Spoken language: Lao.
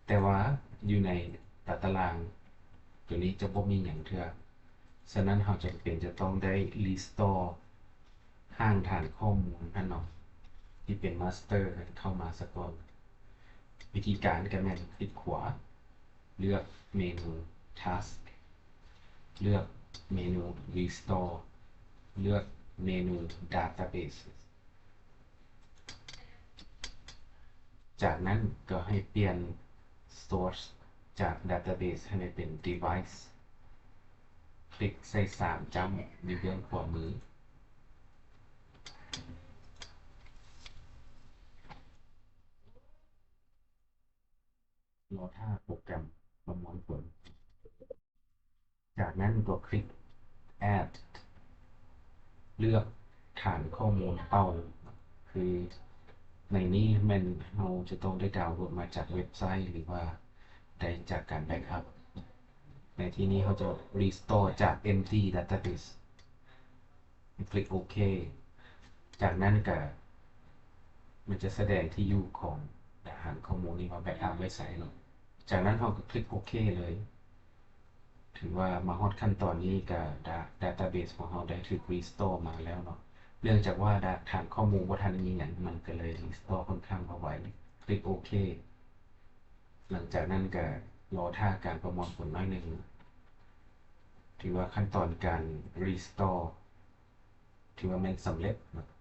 ແຕ່ວ່າຢູ່ໃນຕາຕະລາງໂຕນີ້ຈະບໍ່ມີຫຍັງເທື່ອ. ສະນັ້ນເຮົາຈຳເປັນຈະຕ້ອງໄດ້ restore ຮ່າງຖານຂໍ້ມູນຫັ້ນເນາະ ທີ່ເປັນ master ຫັ້ນເຂົ້າມາສາກ່ອນ. ວິທີການກໍແມ່ນຄລິກຂວາ ເລືອກເມນູ Task ເລືອກເມນູ Restore ເລືອກເມນູ Database. ຈາກນັ້ນກໍໃຫ້ປ່ຽນ Source ຈາກ Database ໃຫ້ໄດ້ເປັນ Device. ຄລິກໃສ່ສາມຈ້ຳຢູ່ເບື້ອງຂວາມື. ລໍຖ້າໂປຣແກຣມປະມວນຜົນ. ຈາກນັ້ນກໍຄລິກ Add ເລືອກຖານຂໍ້ມູນເປົ້າ ຄືໃນນີ້ແມ່ນເຮົາຈະຕ້ອງໄດ້ດາວໂຫຼດມາຈາກເວັບໄຊ ຫຼືວ່າໄດ້ຈາກການ backup. ໃນທີ່ນີ້ເຮົາຈະ restore ຈາກ empty database. ຄລິກໂອເຄ. ຈາກນັ້ນກະ ມັນຈະສະແດງທີ່ຢູ່ຂອງຖານຂໍ້ມູນນີ້ວ່າ backup ໄວ້ໃສເນາະ. ຈາກນັ້ນເຮົາກໍຄລິກໂອເຄເລີຍ. ຖືວ່າມາຮອດຂັ້ນຕອນນີ້ກະ data database ຂອງເຮົາໄດ້ຖືກ restore ມາແລ້ວເນາະ. ເນື່ອງຈາກວ່າ ฐານຂໍ້ມູນບໍ່ທັນມີຫຍັງ ມັນກໍເລີຍ restore ຄ່ອນຂ້າງວ່າໄວ. ຄລິກໂອເຄ. ຫຼັງຈາກນັ້ນກະລໍຖ້າການປະມວນຜົນໜ້ອຍໜຶ່ງ. ຖືວ່າຂັ້ນຕອນການ restore ຖືວ່າແມ່ນສຳເລັດເນາະ.